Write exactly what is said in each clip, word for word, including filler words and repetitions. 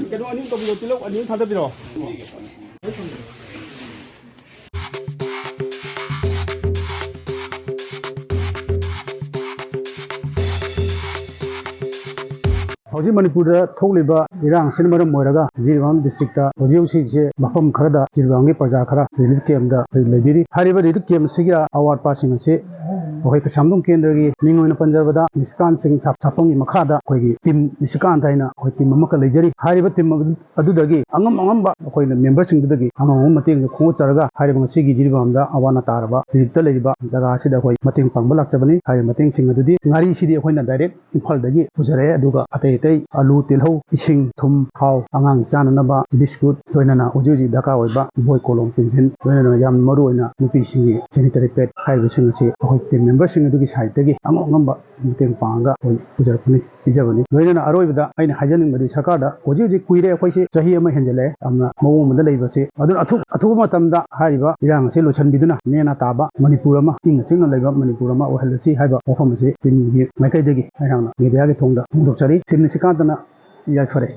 ꯀꯩꯅꯣ ꯑꯅꯤ ꯇꯧꯕꯤꯔꯣ, ꯇꯤꯜꯍꯧ ꯑꯅꯤ ꯊꯥꯗꯕꯤꯔꯣ꯫ ꯍꯧꯖꯤꯛ ꯃꯅꯤꯄꯨꯔꯗ ꯊꯣꯛꯂꯤꯕ ꯏꯔꯥꯡ ꯑꯁꯤꯅ ꯃꯔꯝ ꯑꯣꯏꯔꯒ ꯖꯤꯔꯤꯕꯥꯝ ꯗꯤꯁꯇ꯭ꯔꯤꯛꯇ ꯍꯧꯖꯤꯛ ꯍꯧꯖꯤꯛꯁꯦ ꯃꯐꯝ ꯈꯔꯗ ꯖꯤꯔꯤꯕꯥꯝꯒꯤ ꯄ꯭ꯔꯖꯥ ꯈꯔ ꯔꯤꯂꯤꯐ ꯀꯦꯝꯞꯇ ꯑꯩꯈꯣꯏ ꯂꯩꯕꯤꯔꯤ꯫ ꯍꯥꯏꯔꯤꯕ ꯔꯤꯂꯤꯐ ꯀꯦꯝꯞ ꯑꯁꯤꯒꯤ ꯑꯋꯥꯠ ꯑꯄꯥꯁꯤꯡ ꯑꯁꯤ ꯑꯩꯈꯣꯏ ꯀꯩꯁꯥꯝꯊꯣꯡ ꯀꯦꯟꯗ꯭ꯔꯒꯤ ꯃꯤꯡ ꯑꯣꯏꯅ ꯄꯟꯖꯕꯗ ꯅꯤꯁꯤꯀꯥꯟ ꯁꯤꯡ ꯁꯥꯞ-, ꯁꯥꯄꯝꯒꯤ ꯃꯈꯥꯗ ꯑꯩꯈꯣꯏꯒꯤ ꯇꯤꯝ ꯅꯤꯁꯤꯀꯥꯟ ꯍꯥꯏꯅ ꯑꯩꯈꯣꯏ ꯇꯤꯝ ꯑꯃꯈꯛ ꯂꯩꯖꯔꯤ꯫ ꯍꯥꯏꯔꯤꯕ ꯇꯤꯝ ꯑꯗꯨ ꯑꯗꯨꯗꯒꯤ ꯑꯉꯝ ꯑꯉꯝꯕ ꯑꯩꯈꯣꯏꯅ ꯃꯦꯝꯕꯔꯁꯤꯡꯗꯨꯗꯒꯤ ꯑꯉꯝ ꯑꯉꯝꯕ ꯃꯇꯦꯡꯁꯨ ꯈꯣꯝꯒꯠꯆꯔꯒ ꯍꯥꯏꯔꯤꯕ ꯉꯁꯤꯒꯤ ꯖꯤꯔꯤꯕꯥꯝꯗ ꯑꯋꯥ ꯑꯅꯥ ꯇꯥꯔꯕ ꯔꯤꯂꯤꯞꯇ ꯂꯩꯔꯤꯕ ꯖꯒꯥ ꯑꯁꯤꯗ ꯑꯩꯈꯣꯏ ꯃꯇꯦꯡ ꯄꯥꯡꯕ ꯂꯥꯛꯆꯕꯅꯤ꯫ ꯍꯥꯏꯔꯤꯕ ꯃꯇꯦꯡꯁꯤꯡ ꯑꯗꯨꯗꯤ ꯉꯥꯔꯤꯁꯤꯗꯤ ꯑꯩꯈꯣꯏꯅ ꯗꯥꯏꯔꯦꯛ ꯏꯝꯐꯥꯜꯗꯒꯤ ꯄꯨꯖꯔꯛꯑꯦ, ꯑꯗꯨꯒ ꯑꯇꯩ ꯑꯇꯩ ꯑꯂꯨ, ꯇꯤꯜꯍꯧ, ꯏꯁꯤꯡ, ꯊꯨꯝ, ꯊꯥꯎ, ꯑꯉꯥꯡ ꯆꯥꯅꯅꯕ ꯕꯤꯁꯀꯨꯠ, ꯂꯣꯏꯅꯅ ꯍꯧꯖꯤꯛ ꯍꯧꯖꯤꯛ ꯗꯔꯀꯥꯔ ꯑꯣꯏꯕ ꯕꯣꯏ, ꯀꯣꯂꯣꯝ, ꯄꯦꯟꯁꯤꯜ, ꯂꯣꯏꯅꯅ ꯌꯥꯝ ꯃꯔꯨ ꯑꯣꯏꯅ ꯅꯨꯄꯤꯁꯤꯡꯒꯤ ꯁꯦꯅꯤꯇꯔꯤ ꯄꯦꯗ ꯍꯥꯏꯔꯤꯕꯁꯤꯡ ꯑꯁꯤ ꯑꯩꯈꯣꯏ ꯇꯤꯝ ꯃꯦꯝꯕꯔꯁꯤꯡ ꯑꯗꯨꯒꯤ ꯁꯥꯏꯠꯇꯒꯤ ꯑꯉꯝ ꯑꯉꯝꯕ ꯃꯇꯦꯡ ꯄꯥꯡꯉꯒ ꯑꯩꯈꯣꯏ ꯄꯨꯖꯔꯛꯄꯅꯤ꯫ ꯄꯤꯖꯕꯅꯤ꯫ ꯂꯣꯏꯅꯅ ꯑꯔꯣꯏꯕꯗ ꯑꯩꯅ ꯍꯥꯏꯖꯅꯤꯡꯕꯗꯤ ꯁꯔꯀꯥꯔꯗ ꯍꯧꯖꯤꯛ ꯍꯧꯖꯤꯛ ꯀꯨꯏꯔꯦ ꯑꯩꯈꯣꯏꯁꯤ ꯆꯍꯤ ꯑꯃ ꯍꯦꯟꯖꯜꯂꯛꯑꯦ ꯌꯥꯝꯅ ꯃꯑꯣꯡ ꯑꯃꯗ ꯂꯩꯕꯁꯤ꯫ ꯑꯗꯨꯅ ꯑꯊꯨ-, ꯑꯊꯨꯕ ꯃꯇꯝꯗ ꯍꯥꯏꯔꯤꯕ ꯏꯔꯥꯡ ꯑꯁꯤ ꯂꯣꯏꯁꯤꯟꯕꯤꯗꯨꯅ ꯅꯦꯅꯥ ꯇꯥꯕ ꯃꯅꯤꯄꯨꯔ ꯑꯃ, ꯏꯪꯅ ꯆꯤꯛꯅ ꯂꯩꯕ ꯃꯅꯤꯄꯨꯔ ꯑꯃ ꯑꯣꯏꯍꯜꯂꯁꯤ ꯍꯥꯏꯕ ꯋꯥꯐꯝ ꯑꯁꯤ ꯇꯤꯝꯒꯤ ꯃꯥꯏꯀꯩꯗꯒꯤ ꯑꯩꯍꯥꯛꯅ ꯃꯦꯗꯤꯌꯥꯒꯤ ꯊꯣꯡꯗ ꯐꯣꯡꯗꯣꯛꯆꯔꯤ꯫ ꯇꯤꯝ ꯅꯤꯁꯤꯀꯥꯟꯇꯅ ꯌꯥꯏꯐꯔꯦ꯫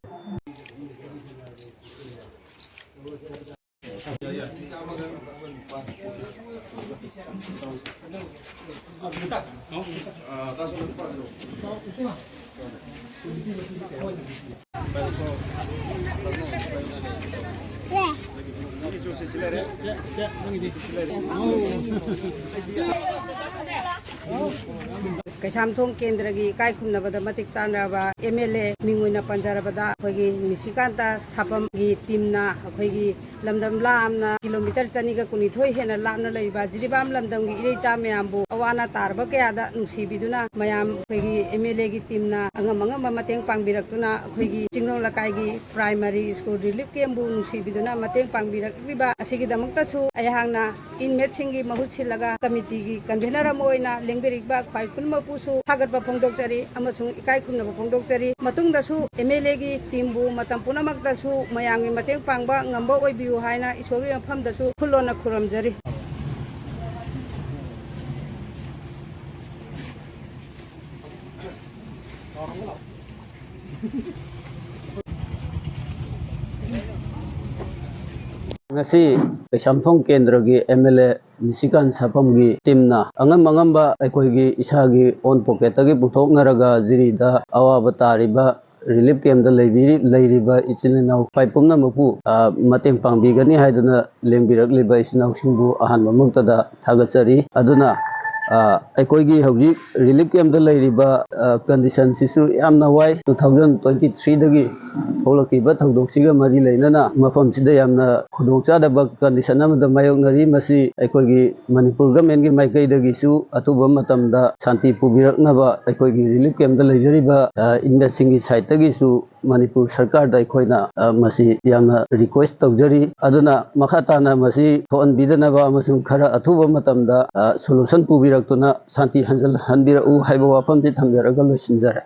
ꯀꯩꯁꯥꯝꯊꯣꯡ ꯀꯦꯟꯗ꯭ꯔꯒꯤ ꯏꯀꯥꯏ ꯈꯨꯝꯅꯕꯗ ꯃꯇꯤꯛ ꯆꯥꯅꯔꯕ ꯑꯦꯝ ꯑꯦꯜ ꯑꯦ ꯃꯤꯡ ꯑꯣꯏꯅ ꯄꯟꯖꯔꯕꯗ ꯑꯩꯈꯣꯏꯒꯤ ꯅꯤꯁꯤꯀꯥꯟꯇ ꯁꯥꯄꯝꯒꯤ ꯇꯤꯝꯅ ꯑꯩꯈꯣꯏꯒꯤ ꯂꯝꯗꯝ ꯂꯥꯞꯅ ꯀꯤꯂꯣꯃꯤꯇꯔ ꯆꯅꯤꯒ ꯀꯨꯟꯅꯤꯊꯣꯏ ꯍꯦꯟꯅ ꯂꯥꯞꯅ ꯂꯩꯔꯤꯕ ꯖꯤꯔꯤꯕꯥꯝ ꯂꯝꯗꯝꯒꯤ ꯏꯔꯩꯆꯥ ꯃꯌꯥꯝꯕꯨ ꯑꯋꯥ ꯑꯅꯥ ꯇꯥꯔꯕ ꯀꯌꯥꯗ ꯅꯨꯡꯁꯤꯕꯤꯗꯨꯅ ꯃꯌꯥꯝ ꯑꯩꯈꯣꯏꯒꯤ ꯑꯦꯝ ꯑꯦꯜ ꯑꯦꯒꯤ ꯇꯤꯝꯅ ꯑꯉꯝ ꯑꯉꯝꯕ ꯃꯇꯦꯡ ꯄꯥꯡꯕꯤꯔꯛꯇꯨꯅ ꯑꯩꯈꯣꯏꯒꯤ ꯆꯤꯡꯅꯨꯡ ꯂꯩꯀꯥꯏꯒꯤ ꯄ꯭ꯔꯥꯏꯃꯔꯤ ꯁ꯭ꯀꯨꯜ ꯔꯤꯂꯤꯐ ꯀꯦꯝꯕꯨ ꯅꯨꯡꯁꯤꯕꯤꯗꯨꯅ ꯃꯇꯦꯡ ꯄꯥꯡꯕꯤꯔꯛꯂꯤꯕ ꯑꯁꯤꯒꯤꯗꯃꯛꯇꯁꯨ ꯑꯩꯍꯥꯛꯅ ꯏꯟꯃꯦꯠꯁꯤꯡꯒꯤ ꯃꯍꯨꯠ ꯁꯤꯜꯂꯒ ꯀꯃꯤꯇꯤꯒꯤ ꯀꯟꯚꯦꯅꯔ ꯑꯃ ꯑꯣꯏꯅ ꯂꯦꯡꯕꯤꯔꯛꯄ ꯈ꯭ꯋꯥꯏ ꯄꯨꯝꯅꯃꯛꯄꯨꯁꯨ ꯊꯥꯒꯠꯄ ꯐꯣꯡꯗꯣꯛꯆꯔꯤ ꯑꯃꯁꯨꯡ ꯏꯀꯥꯏ ꯈꯨꯝꯅꯕ ꯐꯣꯡꯗꯣꯛꯆꯔꯤ꯫ ꯃꯇꯨꯡꯗꯁꯨ ꯑꯦꯝ ꯑꯦꯜ ꯑꯦꯒꯤ ꯇꯤꯝꯕꯨ ꯃꯇꯝ ꯄꯨꯝꯅꯃꯛꯇꯁꯨ ꯃꯌꯥꯝꯒꯤ ꯃꯇꯦꯡ ꯄꯥꯡꯕ ꯉꯝꯕ ꯑꯣꯏꯕꯤꯌꯨ ꯍꯥꯏꯅ ꯏꯁꯣꯔꯒꯤ ꯃꯐꯝꯗꯁꯨ ꯈꯨꯜꯂꯣꯟꯅ ꯈꯨꯔꯨꯝꯖꯔꯤ꯫ ꯉꯁꯤ ꯀꯩꯁꯥꯝꯊꯣꯡ ꯀꯦꯟꯗ꯭ꯔꯒꯤ ꯑꯦꯝ ꯑꯦꯜ ꯑꯦ ꯅꯤꯁꯤꯀꯥꯟ ꯁꯥꯄꯝꯒꯤ ꯇꯤꯝꯅ ꯑꯉꯝ ꯑꯉꯝꯕ ꯑꯩꯈꯣꯏꯒꯤ ꯏꯁꯥꯒꯤ ꯑꯣꯟ ꯄꯣꯀꯦꯠꯇꯒꯤ ꯄꯨꯊꯣꯛꯅꯔꯒ ꯖꯤꯔꯤꯗ ꯑꯋꯥꯕ ꯇꯥꯔꯤꯕ ꯔꯤꯂꯤꯐ ꯀꯦꯝꯗ ꯂꯩꯕꯤꯔꯤ-, ꯂꯩꯔꯤꯕ ꯏꯆꯤꯜ ꯏꯅꯥꯎ ꯈ꯭ꯋꯥꯏ ꯄꯨꯝꯅꯃꯛꯄꯨ, ꯑ, ꯃꯇꯦꯡ ꯄꯥꯡꯕꯤꯒꯅꯤ ꯍꯥꯏꯗꯨꯅ ꯂꯦꯡꯕꯤꯔꯛꯂꯤꯕ ꯏꯆꯤꯜ ꯏꯅꯥꯎꯁꯤꯡꯕꯨ ꯑꯍꯥꯟꯕꯃꯛꯇꯗ ꯊꯥꯒꯠꯆꯔꯤ꯫ ꯑꯗꯨꯅ, ꯑ, ꯑꯩꯈꯣꯏꯒꯤ ꯍꯧꯖꯤꯛ ꯔꯤꯂꯤꯐ ꯀꯦꯝꯗ ꯂꯩꯔꯤꯕ, ꯑ, ꯀꯟꯗꯤꯁꯟꯁꯤꯁꯨ ꯌꯥꯝꯅ ꯋꯥꯏ꯫ ꯇꯨ ꯊꯥꯎꯖꯟ ꯇ꯭ꯋꯦꯟꯇꯤ ꯊ꯭ꯔꯤꯗꯒꯤ ꯊꯣꯛꯂꯛꯈꯤꯕ ꯊꯧꯗꯣꯛꯁꯤꯒ ꯃꯔꯤ ꯂꯩꯅꯅ ꯃꯐꯝꯁꯤꯗ ꯌꯥꯝꯅ ꯈꯨꯗꯣꯡꯆꯥꯗꯕ ꯀꯟꯗꯤꯁꯟ ꯑꯃꯗ ꯃꯥꯌꯣꯛꯅꯔꯤ꯫ ꯃꯁꯤ ꯑꯩꯈꯣꯏꯒꯤ ꯃꯅꯤꯄꯨꯔ ꯒꯃꯦꯟꯒꯤ ꯃꯥꯏꯀꯩꯗꯒꯤꯁꯨ ꯑꯊꯨꯕ ꯃꯇꯝꯗ ꯁꯥꯟꯇꯤ ꯄꯨꯕꯤꯔꯛꯅꯕ ꯑꯩꯈꯣꯏꯒꯤ ꯔꯤꯂꯤꯐ ꯀꯦꯝꯗ ꯂꯩꯖꯔꯤꯕ, ꯑ, ꯏꯟꯃꯦꯠꯁꯤꯡꯒꯤ ꯁꯥꯏꯠꯇꯒꯤꯁꯨ ꯃꯅꯤꯄꯨꯔ ꯁꯔꯀꯥꯔꯗ ꯑꯩꯈꯣꯏꯅ, ꯑ, ꯃꯁꯤ ꯌꯥꯝꯅ ꯔꯤꯀ꯭ꯋꯦꯁ ꯇꯧꯖꯔꯤ꯫ ꯑꯗꯨꯅ ꯃꯈꯥ ꯇꯥꯅ ꯃꯁꯤ ꯊꯣꯛꯍꯟꯕꯤꯗꯅꯕ ꯑꯃꯁꯨꯡ ꯈꯔ ꯑꯊꯨꯕ ꯃꯇꯝꯗ, ꯑ, ꯁꯣꯂꯨꯁꯟ ꯄꯨꯕꯤꯔꯛꯇꯨꯅ ꯁꯥꯟꯇꯤ ꯍꯟꯖꯤꯜꯍꯟꯕꯤꯔꯛꯎ ꯍꯥꯏꯕ ꯋꯥꯐꯝꯁꯤ ꯊꯝꯖꯔꯒ ꯂꯣꯏꯁꯤꯟꯖꯔꯦ꯫